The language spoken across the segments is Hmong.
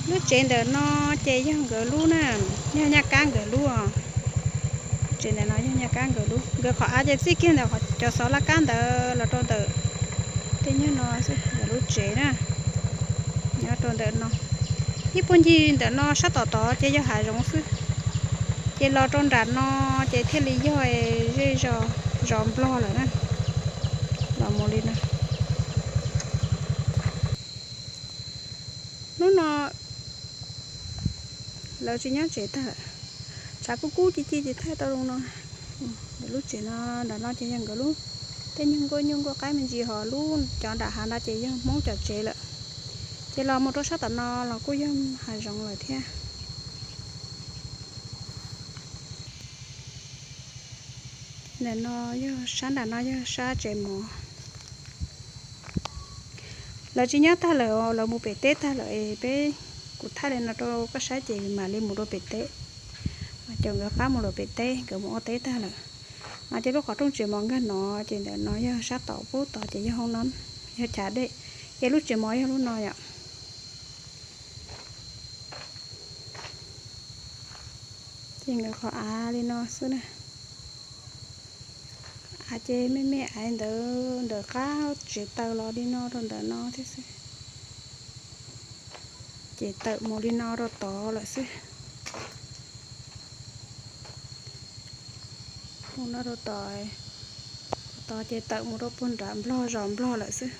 Lub tsev ntawm no ces yog nkawd lub na, yog Nyaj Kab nkawd lub os. Tsev ntawm no yog Nyaj Kab nkawd lub, nkawd qhov av ces txij kiag ntawm cov xov laj kab ntawd los rau ntawm tej nyuag no xwb, nkawd lub tsev na. Nyob rau ntawm no, ib puag ncig ntawm no sab tom tod ces yog hav zoov xwb. Ces los rau nram no ces thiaj li yog zej zos, zos Nplog lawm na. Los mus li no. Hnub no lawv tsis nyob tsev tag lawm, tshav kub kub ci ci ces thaij tau zoo no. Lub tsev no, nram no ces yog nkawd lub, tej nyuag nkuaj nyuj nkuaj qaib me ntsis, ho lub cov nram hav no ces yog Hmoob cov tsev lawm. Ces los mus rau sab tom no los kuj yog hav zoov lawm thiab. Ntawm no yog sab, nram no yog sab tsev mov. Lawv tsis nyob tag lawm, lawv mus pem teb tag lawm es peb, kuv thaij li no rau koj saib ces mam li mus rau pem teb. Cov nkawd qab mus rau pem teb, nkawd mus ua teb tag lawm. No ces lub qhov rooj tsev mov nkag no, ces ntawm no yog sab tom pub tod ces yog hoob no, yog chav dej. Ces lub tsev mov yog lub no yom. Ces nkawd qhov av li no xwb na. Av ces me me av ntawd ntawm qab tsev taws los li no rau ntawm no thiab xwb. Ces tawm mus li no rau tod lawm xwb. Mus no rau tod, tod ces tawm mus rau puag nram Nplog, zos Nplog lawm xwb.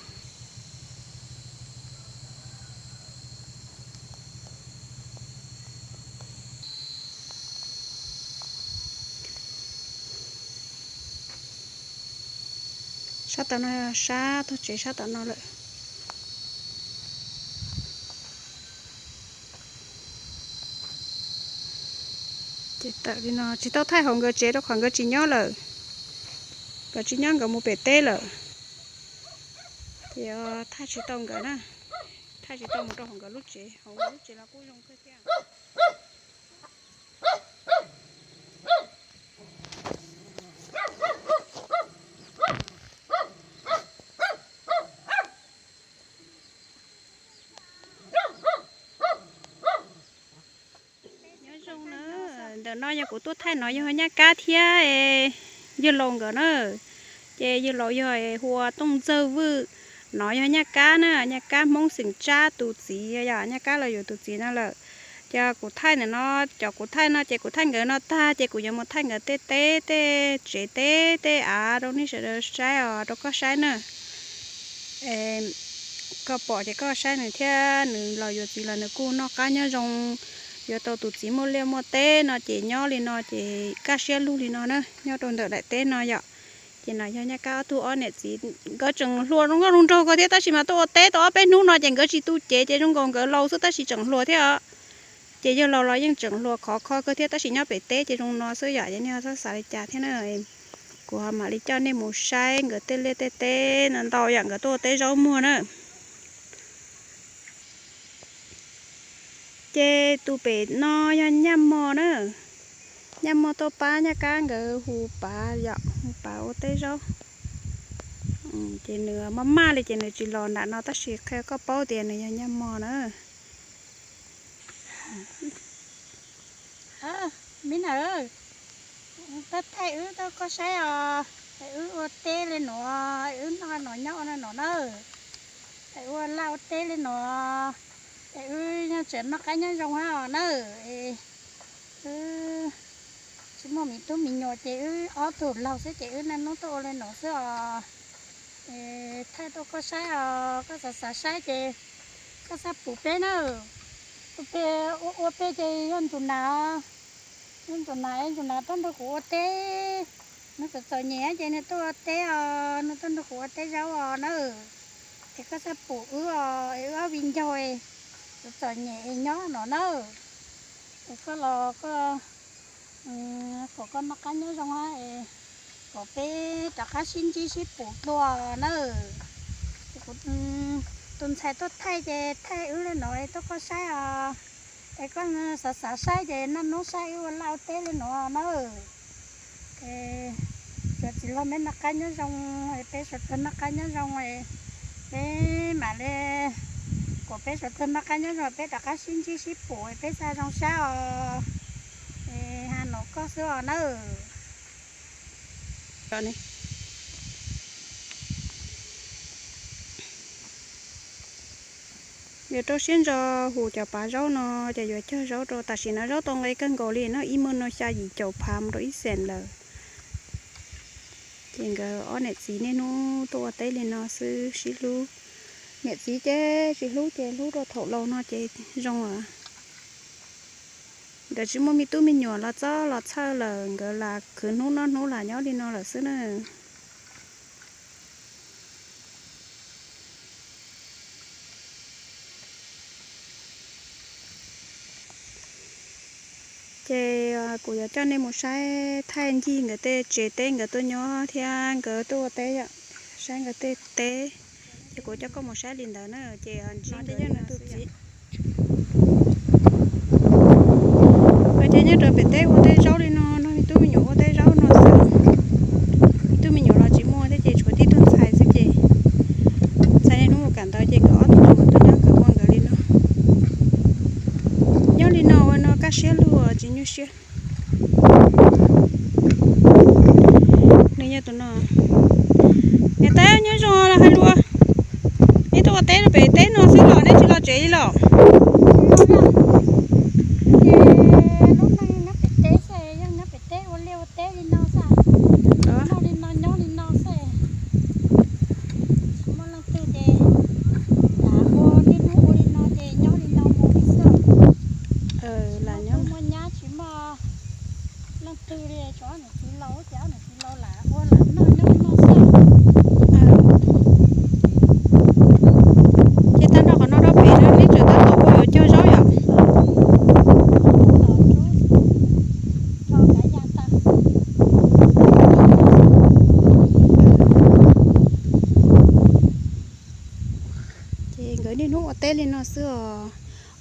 Sab tom no, sab tog tsev sab tom no lawm. Ces tawm li no, tsis tau thaij hauv nkawd tsev rau qhov nkawd tsis nyob lawm. Nkawd tsis nyob, nkawd mus pem teb lawm. Ces thaij tsis tau nkawd na, thaij tsis tau mus rau hauv nkawd lub tsev, hauv nkawd lub tsev los kuj zoo kawg thiab. Nyob zoo na, ntawm no yog kuv tuaj thaij no yog Nyaj Kab thiab yawg laus nkawd na. Ces yawg laus yog hu ua Tooj Ntxawg Vwj, no yog Nyaj Kab na, Nyaj Kab Hmoob xeem Tsab tus txiv, yog Nyaj Kab los yuav tus txiv no lawm. Ces kuv thaij ntawm no, cov kuv thaij no ces kuv thaij nkawd no tag ces kuv yuav mus thaij nkawd tej teb tej tsev, tej tej av rau nej sawv daws saib os, rau koj saib na. Koj pom ces koj saib nws thiab, nws los yuav txiv los nws kuj noj qab nyob zoo, yuav tau tus txiv muaj liaj muaj teb no ces nyob li no ces kaj siab lug li no na, nyob rau ntawm daim teb no yom. Ces no yog Nyaj Kab ob tug ob niam txiv, nkawd tseem hluas zoo nkauj zoo nraug kawg thiab, tab sis mas tuaj ua teb tau ob peb hnub no ces nkawd tsis tu cev ces zoo nkaus nkawd laus xwb tab sis tseem hluas thiab os. Ces yawg laus los yeej tseem hluas khov kho kawg thiab tab sis nyob pem teb ces zoo no xwb yom, nej ho txhob xav li cas thiab na. Kuv ho mam li coj nej mus saib nkawd tej liaj tej teb no ntau yom, nkawd tuaj ua teb zaub muag na. Ces tus pem no yog Nyaj Mos na. Nyaj Mos tuaj pab Nyaj Kab nkawd hu pav yom, hu pav ua teb zaub. Ces nws maj maj li ces nws tsis los nram no tab sis qhia koj paub tias nws yog Nyaj Mos na. Me na, thaij wb rau koj saib os. Es wb ua teb li no, wb noj no nyob ua no na. Es ua laj ua teb li no, es wb yeej tseem noj qab nyob zoo hab os na. Wb tsis muaj me tub me nyuam ces wb ob tug laug xwb ces wb niaj hnub tuaj ua li no xwb os. Thaij rau koj saib os, koj xav xav saib ces koj xab pum peb na. Ua peb, ua peb ces yog ntxum nas, yog ntxum nas, ntxum nas tuaj nrog kuv ua teb. Nws txom txom nyem ces nws tuaj ua teb os, nws tuaj nrog kuv ua teb zaub os na. Es koj xab pum wb os, es wb ob viv ncaus txom txom nyem es nyob no na. Es koj los koj, kom koj noj qab nyob zoo, kom peb rov qab sib ntsib sib pum dua na. Kuv tus ntxhais tuaj thaij ces thaij wb li no tuaj koj saib os. Es koj xav xav saib ces niaj hnub saib wb ua laj ua teb li no na. Tsuav txiv laug meb noj qab nyob zoo, peb suav dlawg noj qab nyob zoo, peb mam li Kuas peb sawv daws noj qab nyob zoo, peb rov qab sib ntsib sib pum peb xa zoo sab os. Ha, nov koj xwb os nawb. Yuav rau siab ntso hu cov pav zaub no, ces yuav cog zaub rau. Tam sim no zaub tau nqi kawg nkaus li na, ib muag no xya yim caum phav mus rau ib xees lawm. Ces nkawd ob niam txiv niaj hnub tuaj ua teb li no xwb sib hlub. Niam txiv ces tsis hlub ces hlub rau thaum laus no ces zoo lawm. Nkawd tsis muaj me tub me nyuam los txob los txhawj lawm, nkawd lam khwv hnub noj hnub lam nyob li no lawm xwb na. Ces kuv yuav coj nej mus saib thaij ncig nkawd tej tsev teb nkawd tuaj nyob thiab nkawd tuaj ua teb, saib nkawd tej teb. Ces kuv coj koj mus saib li ntawd na, ces ntsib nkawd li no xwb yom. Ces nyob rau pem teb ua teb zaub li no, no me tub me nyuam ua teb zaub no xwb. Me tub me nyuam los tsis muaj thiab ces tshuav tib tug ntxhais xwb ces ntxhais niaj hnub mus kawm ntawv ces nkawd ob tug no mas tuaj nyob nkawd ua nkawd li no. Nyob li no ua no kaj siab luaj tsis nyuaj siab. Nws yog tus no. Niam tais nyob zoo los hais lus. Neb tuaj ua teb pem teb no xwb los neb tsis los tsev li los? Nyob pem teb xwb, yog nyob pem teb ua liaj ua teb li no xwb. Noj li no nyob li no xwb. Tsis muaj leej twg ces lam ua niaj hnub ua li no ces nyob li no mus li xwb. Tsis muaj nyab tsis muaj leej twg li, tshuav ob niam txiv laus ces ob niam txiv laus lam ua lam noj nyob li no xwb. Ces tag nrho qhov no rau pem no neb tseem tab tom ua yuav cog zaub yom? Ces nkawd niaj hnub ua teb li no xwb os.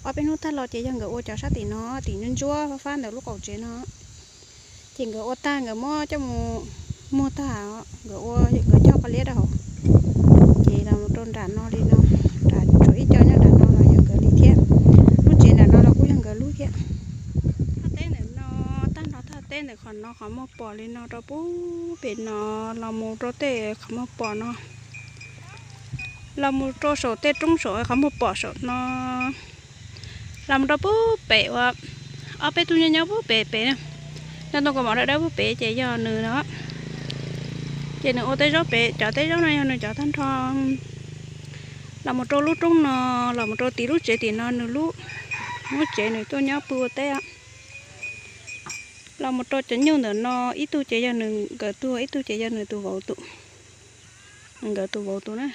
Ob peb hnub tag los ces yog nkawd ua cov sab tim no, tim ntsuab ntsuab fab ntawm lub qaum tsev no. Ces nkawd ua tag nkawd muab coj mus muag tag, nkawd ua nkawd cog qos liab rau hauv. Ces los rau nram no li no, nram tshuav ib co nyob nram no los yog nkawd li thiab. Lub tsev nram no los kuj yog nkawd lub thiab. Thaj teb ntawm no, tag nrho thaj teb ntawm qhov no qhov muag pom li no rau pub pem no, los mus rau tej qhov muag pom no, los mus rau saum tej roob saum qhov muag pom saum no, los mus rau pub pem uas ob peb tug nyob nyob pub pem pem na. Nyob tau kaus mom dawb dawb pub pem ces yog nws no. Ces nws ua teb zaub pem, cov teb zaub no yog nws cov tag nrho. Los mus rau lub roob no, los mus rau tim lub tsev tim no nws lub, lub tsev nws tuaj nyob pw ua teb. Los mus rau cov nyuj ntawm no, ib tug ces yog nws nkawd tug, ib tug ces yog nws tus vauv tus, nkawd tus vauv tus na.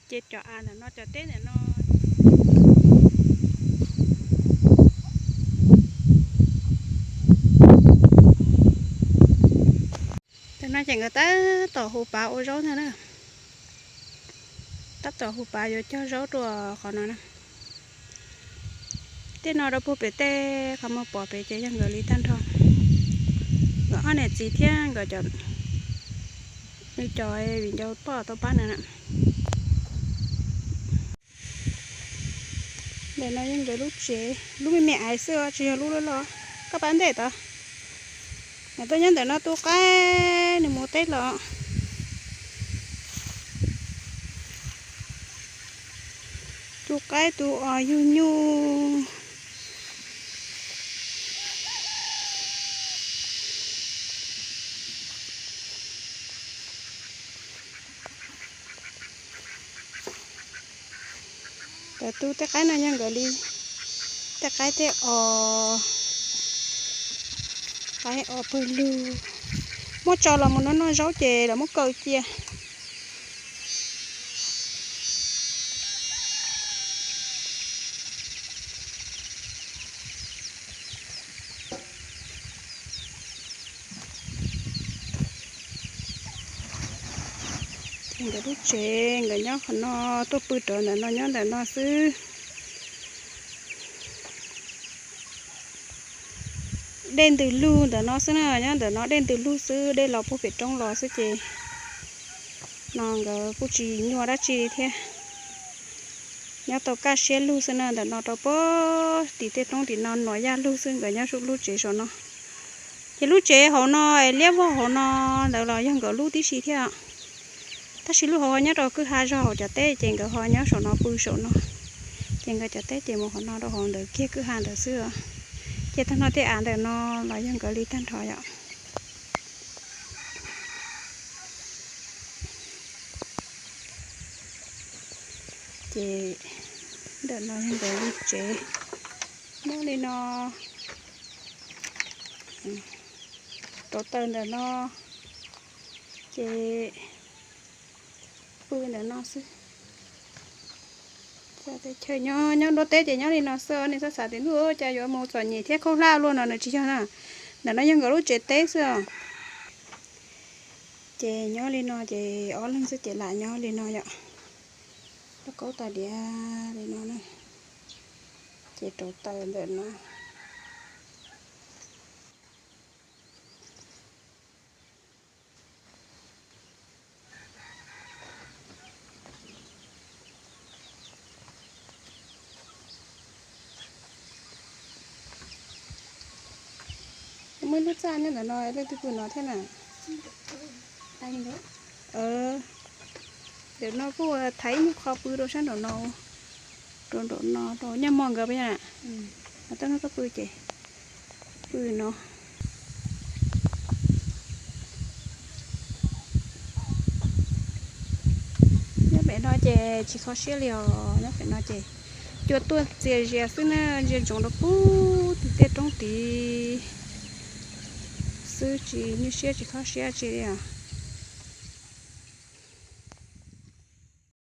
Ces cov av ntawm no cov teb ntawm no, ntawm no ces nkawd tab tom hu pav ua zaub ntag na. Tab tom hu pav yuav cog zaub rau qhov no na. Tej no rau puag pem tej qhov muag pom pem ces yog nkawd li tag nrho. Nkawd ob niam txiv thiab nkawd cov, nws cov viv ncaus poj tau pab nws na. Ntawm no yog nkawd lub tsev, lub me me aiv xwb os, tsis yog lub loj loj. Koj pab ntej tod. Nws tuaj nyob ntawm no tu qaib, nws mus teb los. Tu qaib tu os yug nyuj. Nkawd tu tej qaib no yog nkawd li, tej qaib tej os, qaib os pawg lug. Muab tso los mus noj noj zaub ces los muab kaw cia. Nkawd lub tsev nkawd nyob qhov no, tuaj pw rau ntawm no nyob ntawm no xwb. Dej ntws lug ntawm no xwb na, nyob ntawm no dej ntws lug xwb, dej los puag pem roob los xwb ces no nkawd kuj tsis nyuaj dab tsi li thiab. Nyob tau kaj siab lug xwb na, ntawm no rau pem tim tej roob tim no nuam yaj lug xwb, nkawd nyob lub tsev saum no. Ces lub tsev hauv no es liab vog hauv no ntawd los yog nkawd lub tib si thiab. Tab sis lub hauv ho nyob rau kwj ha zog hauv cov teb, ces nkawd ho nyob saum no pw saum no. Ces nkawd cov teb ces mus qhov no rau hauv ntawd kiag kwj ha ntawd xwb. Ces tag no tej av ntawm no los yog nkawd li tag nrho yom. Ces ntawm no yog nkawd li tsev, nyob li no, rauv taws ntawm no, ces pw ntawm no xwb. Teb chaws nyob nyob nruab teb ces nyob li no xwb, nej txhob xav tias ntuj cas yuav mus txom nyem thiab khaub hlab luaj no, nws tsis yog na. Ntawm no yog nkawd lub tsev teb xwb os. Ces nyob li no ces ob leeg xwb ces lam nyob li no yom. Lub kaub tas diav li no na, ces rauv taws ntawm no. Muaj ib lub txaj nyob ntawm no, leej twg pw no thiab na? Ntawm no kuj thaiv ib nyuag qho pw rau sab nraum no, rau nraum no rau nyaj mog nkawd pab yom. Tab no koj pw ces pw no. Nyob pem no ces tsis kho siab li os, nyob pem no ces cua tuaj txias zias xwb na, ntsia ntsoov rau pub tim tej roob tid xwb, tsis nyuaj siab tsis kho siab tsi li os.